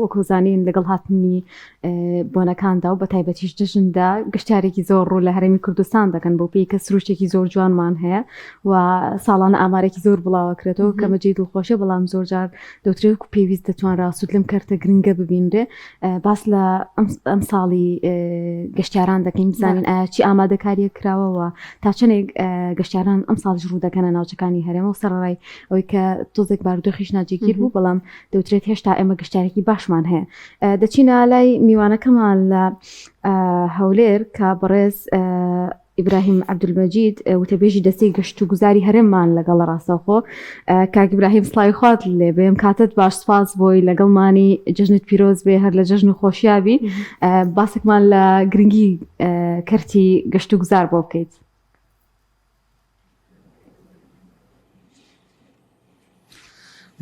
وەکو زانین لەگەڵ هاتنی بۆنەکاندا و بە تایبەتیش جەژندا گەشتارێکی زۆر ڕوو لە هەرێمی کوردستان دەکەن بۆ پێی کە سروشتێکی زۆر جوانمان هەیە و ساڵانە ئامارێکی زۆر بڵاوەکرێتەوە کە مەجێی دڵخۆشە بەڵام زۆر جار دەوترێت و پێویست دەتوانرا سوود لەم کەرتە گرنگە ببینرێ باس لە ئەم ساڵی گەشتاران دەکەین بزانین ئایا چی ئامادەکاریە کراوەوە تا چەندێک گەشتاران ئەم ساڵیش ڕوو دەکەنە ناوچەکانی هەرێمە و سەرڕای ئەوەی کە تۆزێک بارودۆخیش ناجێگیر بوو بەڵام دەوترێت هێشتا ئێمە گەشتارێکی باشمان هەیە دەچینە لای میوانەکەمان لە هەولێر کە بەڕێز ئیبراهیم عەبدولمەجید وتەبێژی دەستەی گەشت و گوزاری هەرێممان لەگەڵ ڕاستەوخۆ کاک ئیبراهیم سڵاوی خوات لێ بێم کاتت باش سپاس بۆی لەگەڵمانی جەژنت پیرۆز بێ هەر لە جەژن و خۆشیابی باسێکمان لە گرنگی کەرتی گەشت و گوزار بۆ بکەیت.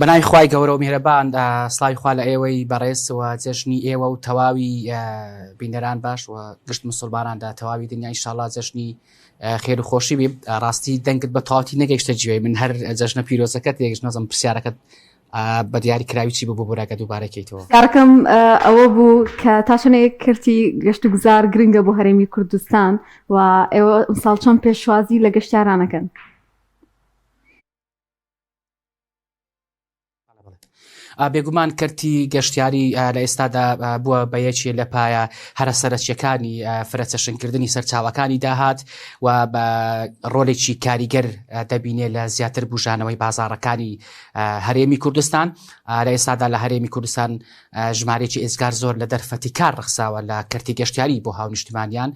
بەناوی خوای گەورە و میهرەبان سڵاوی خوا لە ئێوەی بەڕێز و جەژنی ئێوە و تەواوی بینەران باش و گشت مسلماناندا تەواوی دنیا ئیشاڵا جەژنی خێر و خۆشی بی ڕاستی دەنگت بە تەواوەتی نەگەیشتە جوێ من هەر جەژنە پیرۆزەکەت یەکش نازم پرسیارەکەت بە دیاری کراوی چی بوو بۆ براکە دووبارە کەیتەوە کارەکەم ئەوە بوو کە تا چەندێک کەرتی گەشت و گوزار گرنگە بۆ هەرێمی کوردستان و ئێوە ئەمساڵ چۆن پێشوازی لە گەشتیارانەکەن؟ بێگومان کەرتی گەشتیاری لە ئێستادا بووە بە یەکێ لە پایە هەرە سەرەکیەکانی فرەچەشنکردنی سەرچاوەکانی داهات و بە ڕۆلێکی کاریگەر دەبینێ لە زیاتر بژانەوەی بازارەکانی هەرێمی کوردستان لە ئێستادا لە هەرێمی کوردستان ژمارەیەکی ئێجگار زۆر لە دەرفەتی کار ڕەخساوە لە کەرتی گەشتیاری بۆ هاونیشتمانیان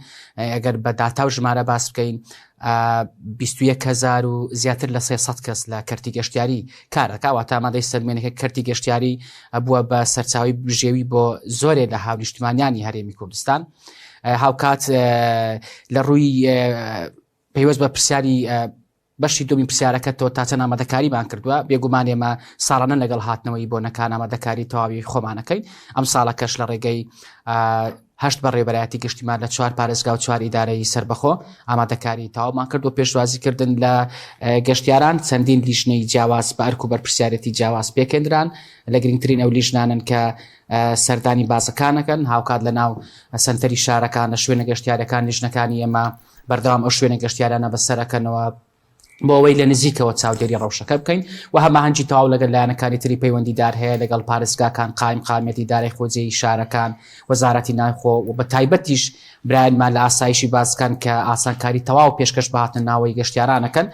ئەگەر بە داتا و ژمارە باس بکەین 21هزار و زیاتر لە 300 کەس لە کەرتی گەشتیاری کارەکە واتە ئامادەی سەلمێنەکە کەرتی گەشتیاری بووە بە سەرچاوی بژێوی بۆ زۆرێ لە هاونیشتمانیانی هەرێمی کوردستان هاوکات لە ڕووی پەیوەست بە پرسیاری بەشی دووەمی پرسیارەکەت تۆ تا چەند ئامادەکاریمان کردووە؟ بێگومان ئێمە ساڵانە لەگەڵ هاتنەوەی بۆنەکان ئامادەکاری تەواوی خۆمانەکەین ئەم ساڵەکەش لە ڕێگەی هەشت بەڕێوەبەرایەتی گشتیمان لە چوار پارێزگا و چوار ئیدارەی سەربەخۆ ئامادەکاری تەواومان کرد و پێشوازیکردن لە گەشتیاران چەندین لیژنەی جیاواز بە ئەرک و بەرپرسیارەتی جیاواز پێکێنران لە گرنگترین ئەو لیژنانن کە سەردانی بازەکانەکەن هاوکات لە ناو سنتەری شارەکان لە شوێنە گەشتیارەکان لیژنەکانی ئێمە بەردەوام ئەو شوێنە گەشتیارانە بەسەرەکەنەوە بۆ ئەوەی لە نزیکەوە چاودێری ڕەوشەکە بکەین و هەماهەنگی تەواو لەگەڵ لایەنەکانی تری پەیوەندیدار هەیە لەگەڵ پارێزگاکان قایم قامیەتی دارای خۆجێی شارەکان وەزارەتی ناوخۆ و بە تایبەتیش برایانمان لە ئاسایشی بازکان کە ئاسانکاری تەواو پێشکەش بە هاتنە ناوەی گەشتیارانەکەن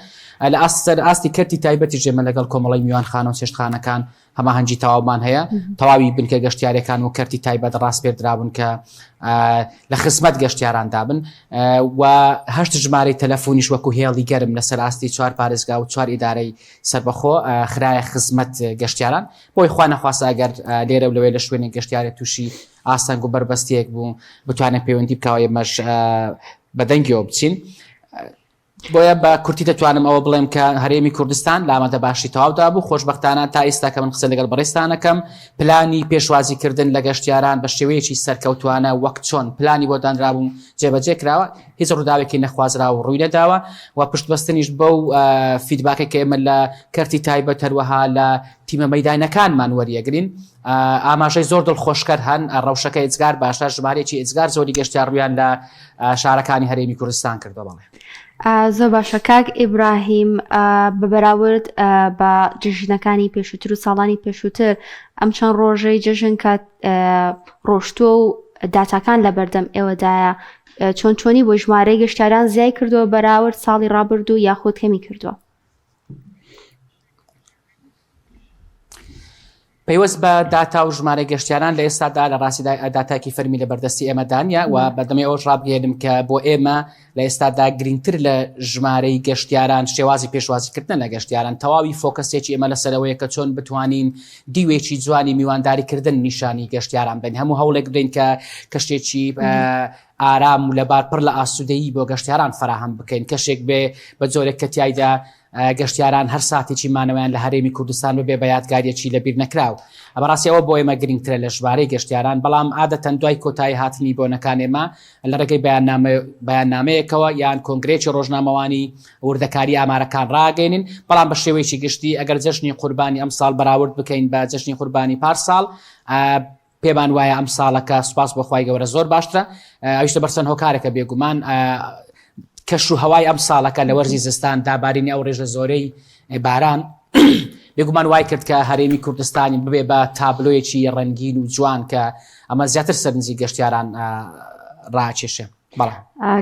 لە ئاست سەر ئاستی کەرتی تایبەتیش ئێمە لەگەڵ کۆمەڵەی میوانخانە و چێشتخانەکان هەماهەنگی تەواومان هەیە تەواوی بنکە گەشتیارەکان و کەرتی تایبەت ڕاسپێردرابوون کە لە خزمەت گەشتیاراندا بن و هەشت ژمارەی تەلەفۆنیش وەکو هێڵی گەرم لەسەر ئاستی چوار پارێزگا و چوار ئیدارەی سەربەخۆ خرایە خزمەت گەشتیاران بۆی خوا نەخواستە ئەگەر لێرە و لەوێ لە شوێنێک گەشتیارێک تووشی ئاستەنگ و بەربەستێک بوو بتوانێت پەیوەندی بکەوە ئێمەش بەدەنگیەوە بچین. بۆیە بە کورتی دەتوانم ئەوە بڵێم کە هەرێمی کوردستان لە ئامادەباشی تەواودا بوو، خۆشبەختانە تا ئیستا کە من قسە لەگەڵ بەڕێزتان ئەکەم پلانی پێشوازیکردن لە گەشتیاران بە شێوەیەکی سەرکەوتوانە وەک چۆن پلانی بۆ دانرابوو جێبەجێ کراوە، هیچ ڕووداوێکی نەخوازراو ڕووی نەداوە و پشتبەستنیش بەو فیدباکەی کە ئێمە لە کەرتی تایبەت هەروەها لە تیمە مەیدانەکانمان وەریەگرین ئاماژەی زۆر دڵخۆشکەر هەن، ڕەوشەکە ئێجگار باشە، ژمارەیەکی ئێجگار زۆری گەشتیار ڕوویان لە شارەکانی هەرێمی کوردستان کردووە بەڵێ. زۆر باشە کاک ئیبراهیم بە بەراورد بە جەژنەکانی پێشووتر و ساڵانی پێشووتر ئەم چەند ڕۆژەی جەژن کە ڕۆشتووە و داتاکان لە بەردەم ئێوەدایە چۆن چۆنی بۆ ژمارەی گەشتیاران زیای کردووە بەراورد ساڵی ڕابردوو یاخود کەمی کردووە؟ پەیوەست بە داتا و ژمارەی گەشتیاران لە ئێستادا لە ڕاستیدا داتایەکی فەرمی لە بەردەستی ئێمەدا نییە و بەردەمی ئەوەش ڕابگەیەنم کە بۆ ئێمە لە ئێستادا گرنگتر لە ژمارەی گەشتیاران شێوازی پێشوازیکردنە لە گەشتیاران تەواوی فۆکەسێکی ئێمە لەسەرەوەیە کە چۆن بتوانین دیوێکی جوانی میوانداریکردن نیشانی گەشتیاران بن هەموو هەوڵێک بدەین کە کەشتێکی ئارام و لەبار پڕ لە ئاسوودەیی بۆ گەشتیاران فراهەم بکەین کەشێک بێ بە جۆرێک کە تیایدا گەشتیاران هەر ساتێکی مانەوەیان لە هەرێمی کوردستان ببێ بە یادگارییەکی لەبیر نەکراو. بەڕاستی ئەوە بۆ ئێمە گرنگترە لە ژمارەی گەشتیاران، بەڵام عادەتەن دوای کۆتایی هاتنی بۆنەکان ئێمە لە ڕێگەی بەیاننامەیەکەوە یان کۆنگرەیەکی ڕۆژنامەوانی وردەکاری ئامارەکان ڕاگەینین، بەڵام بە شێوەیەکی گشتی ئەگەر جەژنی قوربانی ئەمساڵ بەراورد بکەین بە جەژنی قوربانی پارساڵ. پێمان وایە ئەم ساڵەکە سوپاس بۆ خوای گەورە زۆر باشترە ئەویش لەبەر چەند هۆکارێکە بێگومان کەش و هەوای ئەم ساڵەکە لە وەرزی زستان دابارینی ئەو ڕێژە زۆرەی باران بێگومان وای کرد کە هەرێمی کوردستانی ببێ بە تابلۆیەکی ڕەنگین و جوان کە ئەمە زیاتر سەرنجی گەشتیاران ڕاکێشێ. بەڵێ.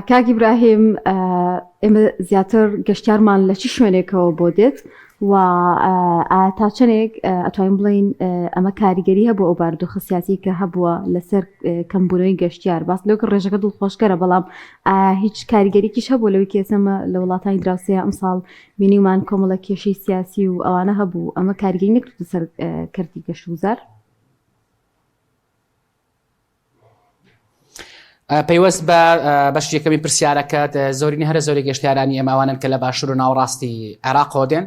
کاک ئیبراهیم ئێمە زیاتر گەشتیارمان لە چ شوێنێکەوە بۆ دێت و ئایا تا چەندێک ئەتوانین بڵین ئەمە کاریگەری هەبوو ئەو بارودۆخە سیاسی کە هەبووە لەسەر کەمبوونەوەی گەشتیار باس لەو ڕێژەکە دڵخۆشکەرە بەڵام هیچ کاریگەریکیش هەبوو لەوەی کە ئێستا لە وڵاتانی دراوسێ ئەمساڵ بینیمان کۆمەڵە کێشەی سیاسی و ئەوانە هەبوو ئەمە کاریگەری نەکردە سەر کەرتی گەشتوگوزار؟ پەیوەست بە بەشی یەکەمی پرسیارەکەت زۆرینە هەرە زۆری گەشتیارانی ئێمە ئەوانن کە لە باشوور و ناوەڕاستی عێراقەوە دێن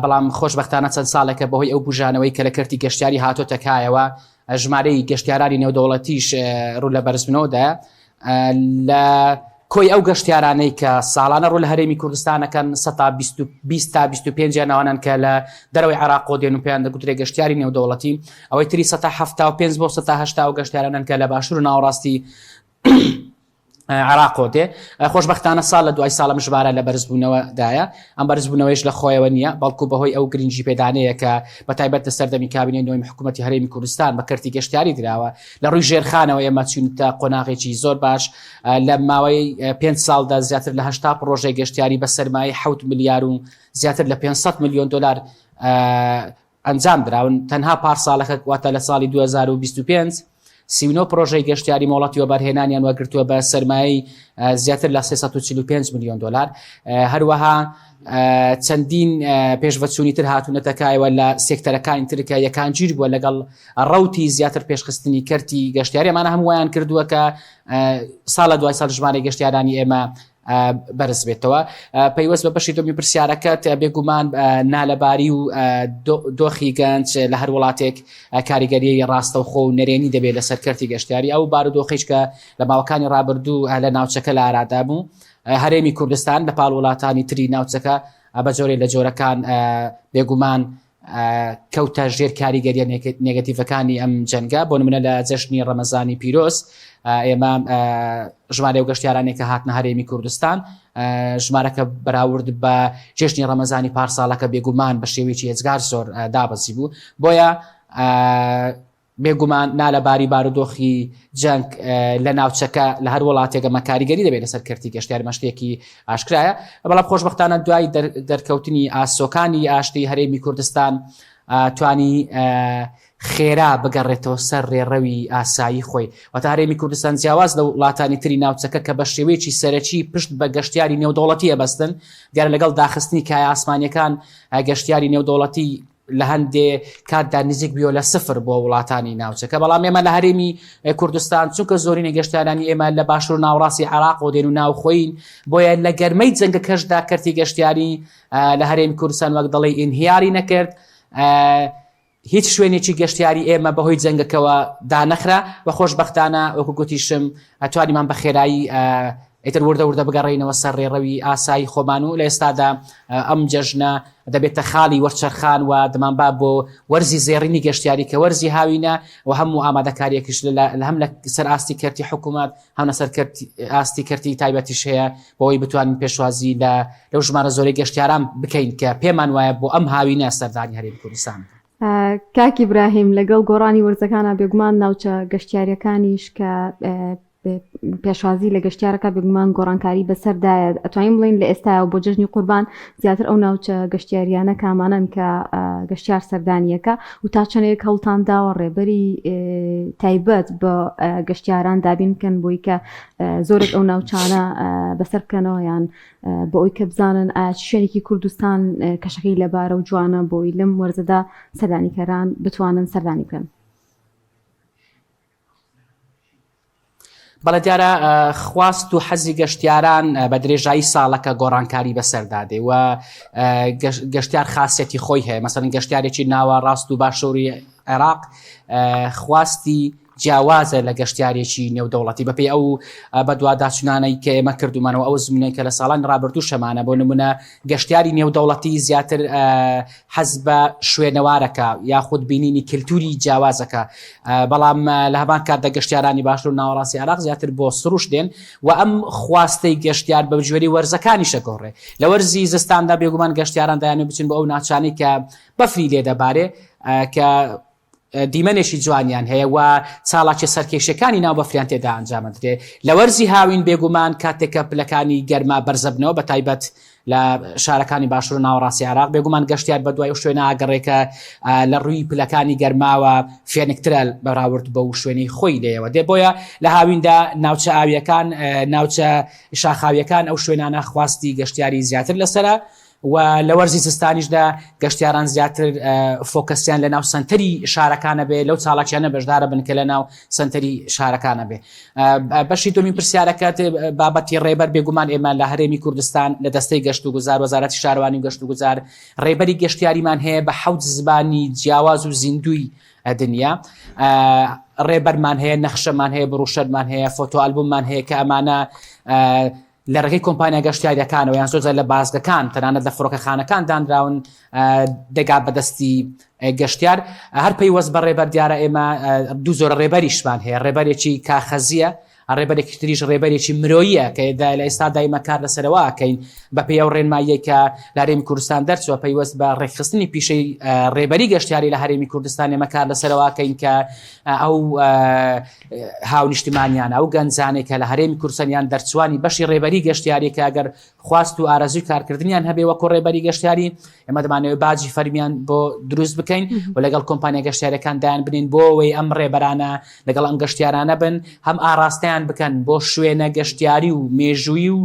بەڵام خۆشببختانە چەند ساڵێکە بەهۆی ئەو بژانەوەی کە لە کەرتی گەشتیاری هاتۆتە کایەوە ژمارەی گەشتیارانی نێودەوڵەتیش ڕوو لە بەرزبوونەوەدایە لە کۆی ئەو گەشتیارانەی کە ساڵانە ڕوو لە هەرێمی کوردستانەکەن 20 تا 25 یانەوانن کە لە دەرەوەی عراقۆ دێن و پێیان دەگوترێ گەشتیاری نێودەوڵەتی ئەوەی تری 75 بۆ 80 ئەو گەشتیارانن کە لە باشوور و ناوەڕاستی عراقۆ دێ خۆشببختانە ساڵ لە دوای ساڵم ژمارە لە بەرزبوونەوەدایە ئەم بەرزبوونەوەیش لە خۆیەوە نییە بەڵکو بەهۆی ئەو گرنگی پێدانەیە کە بە تایبەت لە سەردەمی کابینەی نۆی حکوومەتتی هەرێمی کوردستان بە کەرتی گەشتیاری دراوە لە ڕووی ژێرخانەوە ئێمە چوینتە قۆناغێکی زۆر باش لە ماوەی پێنج ساڵدا زیاتر لە هەشتا پڕۆژەی گەشتیاری بە سەرمایەی حەوت ملیار و زیاتر لە 500 میلیۆن دلار ئەنجام دراون تەنها پار ساڵەکە واتە لە ساڵی 2025 39 پرۆژەی گەشتیاری مۆڵەتی وەبەرهێنانیان وەرگرتووە بە سەرمایەی زیاتر لە 345 میلیۆن دلار هەروەها چەندین پێشڤەچوونی تر هاتوونەتە کایەوە لە سێکتەرەکانی تر کە یەکانگیر بووە لەگەڵ ڕەوتی زیاتر پێشخستنی کەرتی گەشتیاری ئەمانە هەموویان کردووە کە ساڵە دوای ساڵ ژمارەی گەشتیارانی ئێمە بەرز بێتەوە پەیوەست بە بەشی دومی پرسیارەکەت بێگومان نالەباری و دۆخی گەنج لە هەر وڵاتێک کاریگەریی ڕاستەوخۆ و نەرێنی دەبێت لەسەر کەرتی گەشتیاری ئەو بارودۆخیش کە لە ماوەکانی ڕابردوو لە ناوچەکە لە ئارادا بوو هەرێمی کوردستان لە پاڵ وڵاتانی تری ناوچەکە بە جۆرێ لە جۆرەکان بێگومان کەوتە ژێر کاریگەریە نێگەتیڤەکانی ئەم جەنگە بۆ نمونە لە جەژنی ڕەمەزانی پیرۆز ئێمە ژمارە و گەشتیارانێک کە هاتنە هەرێمی کوردستان ژمارەکە بەراورد بە جێژنی ڕەمەزانی پارساڵەکە بێگومان بە شێوەیەکی ئێجگار زۆر دابەزی بوو بۆیە بێگومان نالەباری بارودۆخی جەنگ لە ناوچەکە لە هەر وڵاتێک ئەمە کاریگەری دەبێت لەسەر کەرتی گەشتیاری ئەمە شتێکی ئاشکرایە بەڵام خۆشبەختانە دوای دەرکەوتنی ئاسۆکانی ئاشتی هەرێمی کوردستان توانی خێرا بگەڕێتەوە سەر ڕێڕەوی ئاسایی خۆی واتە هەرێمی کوردستان جیاواز لە وڵاتانی تری ناوچەکە کە بە شێوەیەکی سەرەکی پشت بە گەشتیاری نێودەوڵەتی ئەبەستن دیارە لەگەڵ داخستنی کایە ئاسمانیەکان گەشتیاری نێودەوڵەتی لە هەندێ کاتدا نزیک بیوە لە سفر بۆ وڵاتانی ناوچەکە بەڵام ئێمە لە هەرێمی کوردستان چونکە زۆرینە گەشتیارانی ئێمە لە باشوور ناوەڕاستی عراق و دێن و ناوخۆین بۆیە لە گەرمەی جەنگەکەشدا کەرتی گەشتیاری لە هەرێمی کوردستان وەک دەڵێ ئینهیاری نەکرد هیچ شوێنێکی گەشتیاری ئێمە بەهۆی جەنگەکەوە دانەخرا و خۆشببختانە وەکو گوتیشم توانیمان بە خێرایی ئیتر وردە وردە بگەڕێینەوە سەر ڕێڕەوی ئاسایی خۆمان و لە ئێستادا ئەم جەژنە دەبێتە خاڵی وەرچەرخان و دەمانبا بۆ وەرزی زێڕینی گەشتیاری کە وەرزی هاوینە و هەموو ئامادەکاریەکیش لە هەم لە سەر ئاستی کەرتی حکوومەت هەم لەسەر ئاستی کەرتی تایبەتیش هەیە بۆی بتوانین پێشوازی لە لەو ژمارە زۆرەی گەشتیاران بکەین کە پێمان وایە بۆ ئەم هاوینە سەردانی هەرێمی کوردستان بکەن. کاک ئیبراهیم لەگەڵ گۆڕانی وەرزەکانا بێگومان ناوچە گەشتیاریەکانیش کە پێشوازی لە گەشتیارەکە بێگومان گۆڕانکاری بەسەردایە ئەتوانین بڵین لە ئێستاەوە بۆ جەژنی قوربان زیاتر ئەو ناوچە گەشتیاریانە کامانەن کە گەشتیار سەردانیەکە و تا چەندێک هەوڵتان داوە ڕێبەری تایبەت بە گەشتیاران دابین بکەن بۆی کە زۆرێک ئەو ناوچانە بەسەر بکەنەوە یان بۆ ئەوی کە بزانن ئایا چ شوێنێکی کوردستان کەشەکەی لەبارە و جوانە بۆی لەم وەرزەدا سەردانیکەران بتوانن سەردانی بکەن. بەڵێ دیارە خواست و حەزی گەشتیاران بە درێژایی ساڵەکە گۆڕانکاری بەسەردا دێ و گەشتیار خاصەتی خۆی هەیە مەسەن گەشتیارێکی ناوە ڕاست و باشووری عێراق خواستی. جیاوازە لە گەشتیارێکی نێودەوڵەتی بەپێی ئەو بەدواداچوونانەی کە ئێمە کردومانەوە ئەو زمینەی کە لە ساڵانی ڕابردوو شەمانە بۆ نمونە گەشتیاری نێودەوڵەتی زیاتر حەز بە شوێنەوارەکە یاخود بینینی کللتوری جیاوازەکە بەڵام لە هەمان کاتدا گەشتیارانی باشور و ناوەڕاستی عراق زیاتر بۆ سروش دێن و ئەم خواستەی گەشتیار بە جوێری وەرزەکانی شەگۆڕێ لە وەرزی زستاندا بێگومان گەشتیاران دایانە بچن بۆ ئەو ناچانەی کە بەفری لێدەبارێ کە دیمەنێکی جوانیان هەیە و چاڵاکیە سەرکێشیەکانی ناو بەفریان تێدا ئەنجامەدرێ لە وەرزی هاوین بێگومان کاتێک کە پلەکانی گەرما بەرزەبنەوە بە تایبەت لە شارەکانی باشوور و ناوەڕاستی عێراق بێگومان گەشتیار بە دوای ئەو شوێنە ئاگەڕێ کە لە ڕووی پلەکانی گەرماوە فێنکترە بەراورد بەو شوێنەی خۆی لێیەوە دێ بۆیە لە هاویندا ناوچە ئاویەکان ناوچە شاخاویەکان ئەو شوێنانە خواستی گەشتیاری زیاتر لەسرە و لە وەرزی زستانیشدا گەشتیاران زیاتر فۆکەسیان لە ناو سەنتەری شارەکانە بێ لەو چاڵاکیانە بەشدارە بن کە لە ناو سەنتەری شارەکانە بێ بەشی دومین پرسیارەکەت بابەتی ڕێبەر بێگومان ئێمە لە هەرێمی کوردستان لە دەستەی گەشت و گوزار وەزارەتی شارەوانی و گەشت و گوزار ڕێبەری گەشتیاریمان هەیە بە حەوت زبانی جیاواز و زیندوی دنیا ڕێبەرمان هەیە نەخشەمان هەیە بڕوشەرمان هەیە فۆتۆ ئەلبوممان هەیە کە ئەمانە لە ڕێگەی کۆمپانیا گەشتیاریەکانەوە یان زۆرجار لە بازگەکان تەنانەت لە فڕۆکەخانەکان دانراون دەگا بەدەستی گەشتیار هەر پەیوەست بە ڕێبەر دیارە ئێمە دوو زۆرە ڕێبەریشمان هەیە ڕێبەرێکی کاخەزیە ڕێبەرێکی تریش ڕێبەرێکی مرۆیە کە لە ئێستا دایمە کار لەسەرەوە کەین بە پێی ئەو ڕێنماییەی کە لە هەرێمی کوردستان دەرچوە پەیوەست بە ڕێکخستنی پیشەی ڕێبەری گەشتیاری لە هەرێمی کوردستان ئێمە کار لەسەرەوە کەین کە ئەو هاونیشتمانیان، ئەو گەنجانەی کە لە هەرێمی کوردستان یان دەرچوانی بەشی ڕێبەری گەشتیاری کە ئەگەر خواست و ئارەزووی کارکردنیان هەبێ وەکو ڕێبەری گەشتیاری ئێمە دەمانەوێت باجی فەرمیان بۆ دروست بکەین و لەگەڵ کۆمپانیا گەشتیارەکان دایان بنین بۆ ئەوەی ئەم ڕێبەرانە لەگەڵ ئەم گەشتیارانە بن هەم ئاراستەیان بکەن بۆ شوێنە گەشتیاری و مێژووی و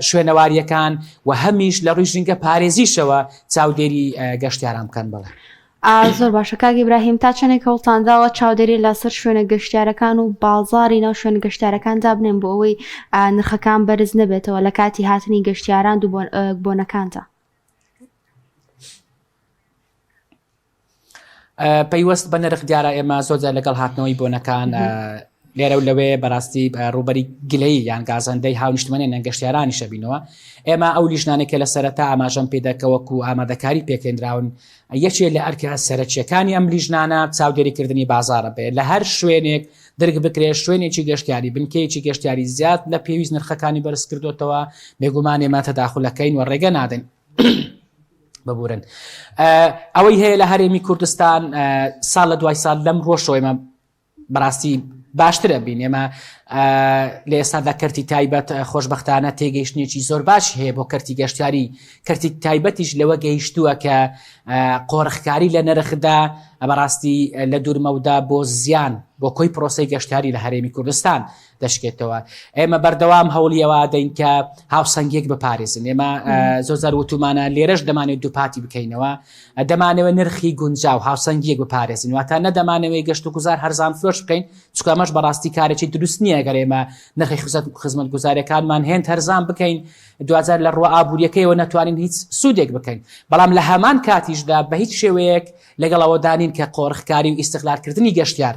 شوێنەواریەکان و هەمیش لە ڕووی ژینگە پارێزیشەوە چاودێری گەشتیاران بکەن بەڵێ. زۆر باشە کاک ئیبراهیم تا چەندێک هەوڵتان داوە چاودێری لەسەر شوێنە گەشتیارەکان و بازاری ناو شوێنە گەشتیارەکان دابنێن بۆ ئەوەی نرخەکان بەرز نەبێتەوە لە کاتی هاتنی گەشتیاران و بۆنەکاندا؟ پەیوەست بە نرخ دیارە ئێمە زۆر لەگەڵ هاتنەوەی بۆنەکان لێرە و لەوێ بەڕاستی ڕووبەری گلەیی یان گازەندەی هاونیشتمانیان یان گەشتیارانیش ئەبینەوە. ئێمە ئەو لیژنانەی کە لە سەرەتا ئاماژەم پێدا کە وەکو ئامادەکاری پێکهێنراون، یەکێ لە ئەرکە سەرەکییەکانی ئەم لیژنانە چاودێریکردنی بازاڕە بێ. لە هەر شوێنێک درک بکرێت شوێنێکی گەشتیاری، بنکەیەکی گەشتیاری زیاد لە پێویست نرخەکانی بەرز کردۆتەوە، بێگومان ئێمە تەداخول ئەکەین و ڕێگە نادەین. ببورن ئەوەی هەیە لە هەرێمی کوردستان ساڵ لە دوای ساڵ لەم ڕۆژەوە ئێمە بەڕاستی باشترە بین ئێمە لە ئێستادا کەرتی تایبەت خۆشببختانە تێگەیشتێکی زۆر باش هەیە بۆ کەرتی گەشتیاری کەرتی تایبەتیش لەوە گەیشتووە کە قۆرخکاری لە نرخدا بەڕاستی لە دوورمەودا بۆ زیان بۆ کۆی پرۆسی گەشتاری لە هەرێمی کوردستان دەشکێتەوە ئێمە بەردەوام هەوڵیەوە دەین کە هاوسەنگێک بپارێزن ئێمە زۆر زار وتومانە لێرەش دەمانێت دووپاتی بکەینەوە دەمانەوێت نرخی گونجاو، هاوسەنگییەک بپارێزین، واتە نە دەمانەوێت گەشتوگوزار هەرزان فرۆش بکەین، چونکە ئەمەش بەڕاستی کارێکی دروست نییە گەر ئێمە نرخی خزمەتگوزارییەکانمان هێند هەرزان بکەین، دواجار لە ڕووە ئابوورییەکەیەوە نەتوانین هیچ سوودێک بکەین. بەڵام لە هەمان کاتیشدا بە هیچ شێوەیەک لەگەڵ ئەوەدا نین کە قۆرخکاری و ئیستغلالکردنی گەشتیار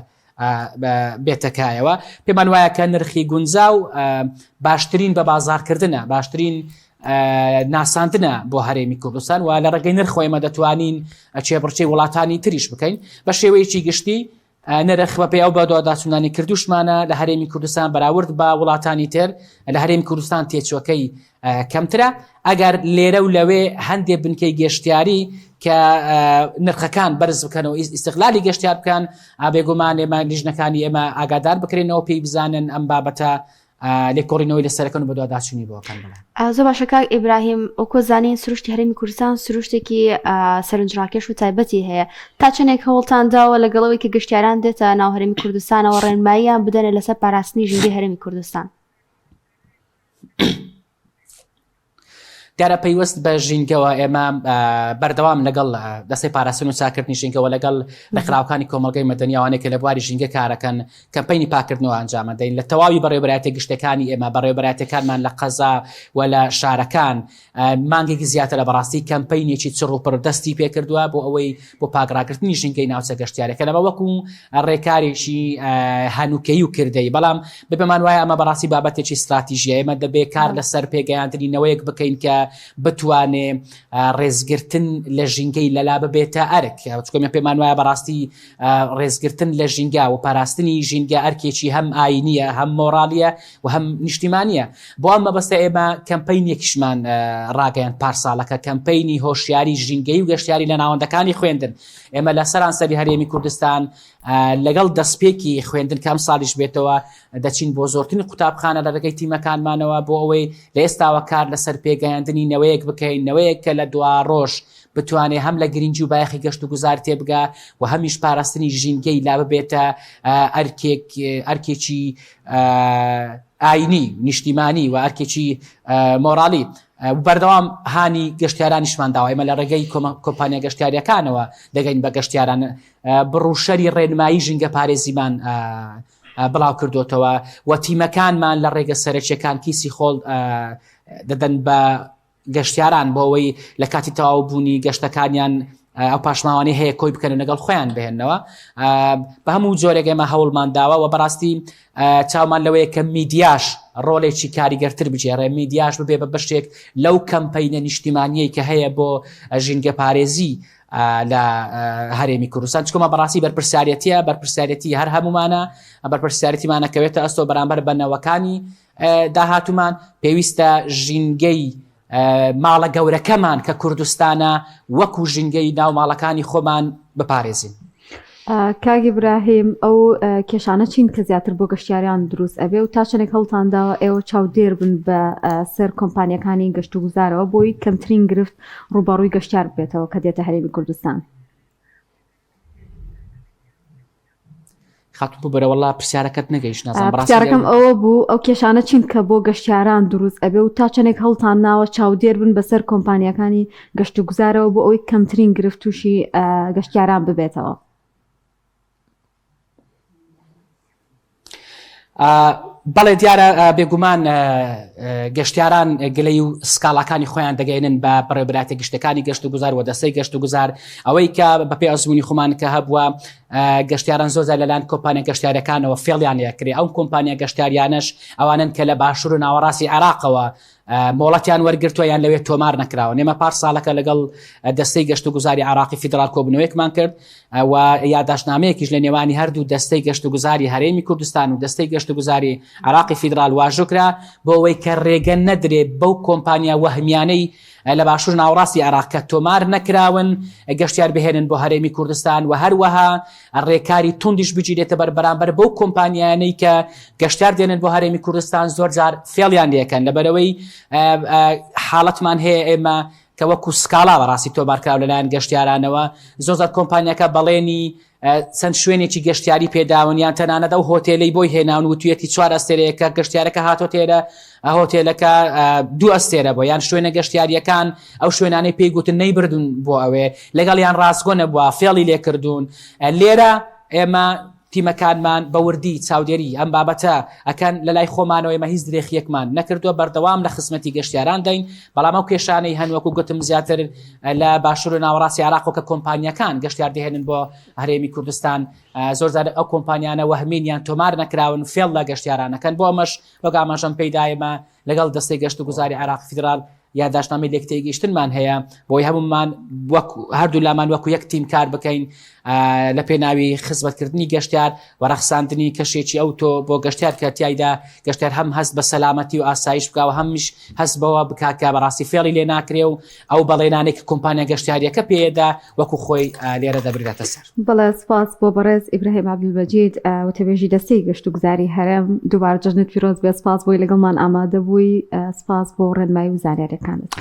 بێتە کایەوە. پێمان وایە کە نرخی گونجاو باشترین بە بازاڕکردنە، باشترین ناساندنە بۆ هەرێمی کوردستان و لە ڕێگەی نرخەوە ئێمە دەتوانین کێبڕکێی وڵاتانی تریش بکەین. بە شێوەیەکی گشتی نرخ بەپێی ئەو بەدواداچوونانەی کردوشمانە لە هەرێمی کوردستان بەراورد بە وڵاتانی تر لە هەرێمی کوردستان تێچووەکەی کەمترە ئەگەر لێرە و لەوێ هەندێ بنکەی گەشتیاری کە نرخەکان بەرز بکەنەوە ئیستغلالی گەشتیار بکەن بێگومان ئێمە لیژنەکانی ئێمە ئاگادار بکرێنەوە پێی بزانن ئەم بابەتە لێکۆڵینەوەی لەسەرەکەن و بەدواداچوونی بۆ بکەن بڵێ. زۆر باشە کاک ئیبراهیم وەکۆ زانین سروشتی هەرێمی کوردستان سروشتێکی سەرنجڕاکێش و تایبەتی هەیە تا چەندێک هەوڵتان داوە لەگەڵەوەی کە گەشتیاران دێتە ناو هەرێمی کوردستانەوە ڕێنماییان بدەنە لەسەر پاراستنی ژینگەی هەرێمی کوردستان؟ دیارە پەیوەست بە ژینگەوە ئێمە بەردەوام لەگەڵ دەستەی پاراستن و چاکردنی ژینگەوە لەگەڵ ڕێکخراوەکانی کۆمەڵگەی مەدەنی ئەوانەی کە لە بواری ژینگە کارەکەن کەمپەینی پاکردنەوە ئەنجامەدەین لە تەواوی بەڕێوەبەرایەتیە گشتەکانی ئێمە بەڕێوەبەرایەتیەکانمان لە قەزا و لە شارەکان مانگێکی زیاترە بەڕاستی کەمپەینێکی چڕ و پڕ دەستی پێکردووە بۆ ئەوەی بۆ پاکڕاگرتنی ژینگەی ناوچە گەشتیارەکە لەمە وەکو ڕێکارێکی هەنوکەی و کردەی بەڵام بپێمان وایە ئەمە بەڕاستی بابەتێکی ستراتیژیە ئێمە دەبێ کار لەسەر پێگەیاندنی نەوەیەک بکەین کە بتوانێ ڕێزگرتن لە ژینگەی لەلا ببێتە ئەرک چکۆمە پێمان وایە بەڕاستی ڕێزگرتن لە ژینگە و پاراستنی ژینگە ئەرکێکی هەم ئاینیە هەم مۆرالیە و هەم نیشتیمانیە بۆ ئەم مەبەستە ئێمە کەمپەینێکیشمان ڕاگەیاند پار ساڵەکە کەمپەینی هۆشیاری ژینگەی و گەشتیاری لە ناوەندەکانی خوێندن ئێمە لە سەرانسەری هەرێمی کوردستان لەگەڵ دەستپێکی خوێندن کەم ساڵیش بێتەوە دەچین بۆ زۆرترین قوتابخانە لە ڕێگەی تیمەکانمانەوە بۆ ئەوەی لە ئێستاوە کار لەسەر پێگەیاندنی نەوەیەک بکەین نەوەیەک کە لە دوا ڕۆژ بتوانێ هەم لە گرنگی و بایەخی گەشت و گوزار تێبگا و هەمیش پاراستنی ژینگەی لا ببێتە ئەرکێک ئەرکێکی ئاینی نیشتیمانی و ئەرکێکی مۆرالی بەردەوام هانی گەشتیارانیشمان داوە ئێمە لە ڕێگەی کۆمپانیا گەشتیاریەکانەوە دەگەین بە گەشتیاران بڕوشەری ڕێنمایی ژینگە پارێزیمان بڵاو کردوتەوە و تیمەکانمان لە ڕێگە سەرەکیەکان کیسی خۆڵ دەدەن بە گەشتیاران بۆ ئەوەی لە کاتی تەواو بوونی گەشتەکانیان ئەو پاشماوانەی هەیە کۆی بکەن و لەگەڵ خۆیان بهێنەوە بە هەموو جۆرێک ئێمە هەوڵمان داوە و بەڕاستی چاومان لەوەیە کە میدیاش ڕۆلێکی کاریگەرتر بگێڕێ میدیاش ببێ بە بەشێک لەو کەمپەینە نیشتیمانیەی کە هەیە بۆ ژینگە پارێزی لە هەرێمی کوردستان چکۆمە بەڕاستی بەرپرسیارەتە بەرپرسیارەتی هەر هەمومانە بەرپرسیارەتیمانەکەوێتە ئەستۆ بەرامبەر بە نەوەکانی داهاتوومان، پێویستە ژینگەی ماڵە گەورەکەمان کە کوردستانە وەکو ژینگەی ناو ماڵەکانی خۆمان بپارێزین. کاک ئیبراهیم ئەو کێشانە چین کە زیاتر بۆ گەشتیاران دروست ئەبێ و تا چەندێک هەوڵتان داوە ئێوە چاودێر بن بە سەر کۆمپانیەکانی گەشت و گوزارەوە بۆی کەمترین گرفت ڕووبەڕووی گەشتیار ببێتەوە کە دێتە هەرێمی کوردستان؟ خاتون ببرە وەڵا پرسیارەکەت نەگەیشت نازانم بەڕاستی پرسیارەکەم ئەوە بوو ئەو کێشانە چین کە بۆ گەشتیاران دروست ئەبێ و تا چەندێک هەوڵتان ناوە چاودێر بن بەسەر کۆمپانیاکانی گەشت و گوزارەوە بۆ ئەوەی کەمترین گرفت تووشی گەشتیاران ببێتەوە. بەڵێ دیارە بێگومان گەشتیاران گلەی و سکاڵاکانی خۆیان دەگەێنن بە بەڕێوبراتە گشتەکانی گەشت و گوزار و دەستەی گەشت و گوزار ئەوەی کە بەپێ ئەزمموی خۆمان کە هەبووە گەشتیاران زۆر جار لەلایەن کۆمپانیا گەشتیارەکانەوە فێڵیان لێکرێ ئەو کۆمپانیا گەشتیاریانەش ئەوانن کە لە باشوور و ناوەڕاستی عێراقەوە مۆڵەتیان وەرگرتووە یان لەوێ تۆمار نەکراوە نێمە پار ساڵەکە لەگەڵ دەستەی گەشت و گوزاری عراقی فیدرال کۆبنەوەیەکمان کرد و یاداشنامەیەکیش لە نێوانی هەردوو دەستەی گەشت و گوزاری هەرێمی کوردستان و دەستەی گەشت و گوزاری عراقی فیدرال واژۆکرا بۆ ئەوەی کە ڕێگە نەدرێ بەو کۆمپانیا وەهمیانەی لە باشوور ناوەڕاستی عێراق کە تۆمار نەکراون گەشتیار بهێنن بۆ هەرێمی کوردستان و هەروەها ڕێکاری توندیش بگیرێتە بەر بەرامبەر بەو کۆمپانیانەی کە گەشتیار دێنن بۆ هەرێمی کوردستان زۆر جار فێڵیان لەکەن لەبەرەوەی حاڵەتمان هەیە ئێمە کە وەکو سکاڵا بەڕاستی تۆمارکراو لەلایەن گەشتیارانەوە زۆر جار کۆمپانیاکە بەڵێنی چەند شوێنێکی گەشتیاری پێداون یان تەنانەت ئەو هۆتێلەی بۆی هێناون وتویەتی چوار ئەستێرەیە کە گەشتیارەکە هاتۆتێرە هۆتێلەکە دوو ئەستێرە بۆ یان شوێنە گەشتیاریەکان ئەو شوێنانەی پێی گوتن نەیبردون بۆ ئەوێ لەگەڵ یان ڕاستگۆ نەبووە فێڵی لێکردوون لێرە ئێمە تیمەکانمان بە وردی چاودێری ئەم بابەتە ئەکەن لە لای خۆمانەوە ئێمە هیچ درێخیەکمان نەکردووە بەردەوام لە خزمەتی گەشتیاران دەین بەڵام ئەو کێشانەی هەن وەکو گوتم زیاتر لە باشوور و ناوەڕاستی عێراق کە کۆمپانیەکان گەشتیار دەهێنن بۆ هەرێمی کوردستان زۆر جار ئەو کۆمپانیانە وەهمین یان تۆمار نەکراون فێڵ لە گەشتیارانەکەن بۆ ئەمەش وەک ئاماژەم پێیدا ئێمە لەگەڵ دەستەی گەشت و گوزاری عێراق فیدرال یاداشتنامەی لێکتێگەیشتنمان هەیە بۆی هەمومان وەک هەردوو لامان وەکو یەک تیم کار بکەین لە پێناوی خزمەتکردنی گەشتیار و ڕەخساندنی کەشێکی ئەو تۆ بۆ گەشتیار کە تایدا گەشتیار هەم هەست بە سەلامەتی و ئاسایش بکە و هەمیش هەست بەوە بکا کە بەڕاستی فێڵی لێ ناکرێ و ئەو بەڵێنانەی کە کۆمپانیا گەشتیاریەکە پێدا وەکو خۆی لێرە دەبرێتە سەر. بەڵێ سپاس بۆ بەڕێز ئیبراهیم عەبدولمەجید وتەبێژی دەستەی گەشتوگوزاری هەرێم دووبارە جەژنت پیرۆز بێت سپاس بۆی لەگەڵمان ئامادە بووی سپاس بۆ ڕێنمایی و زانیاریەکانت.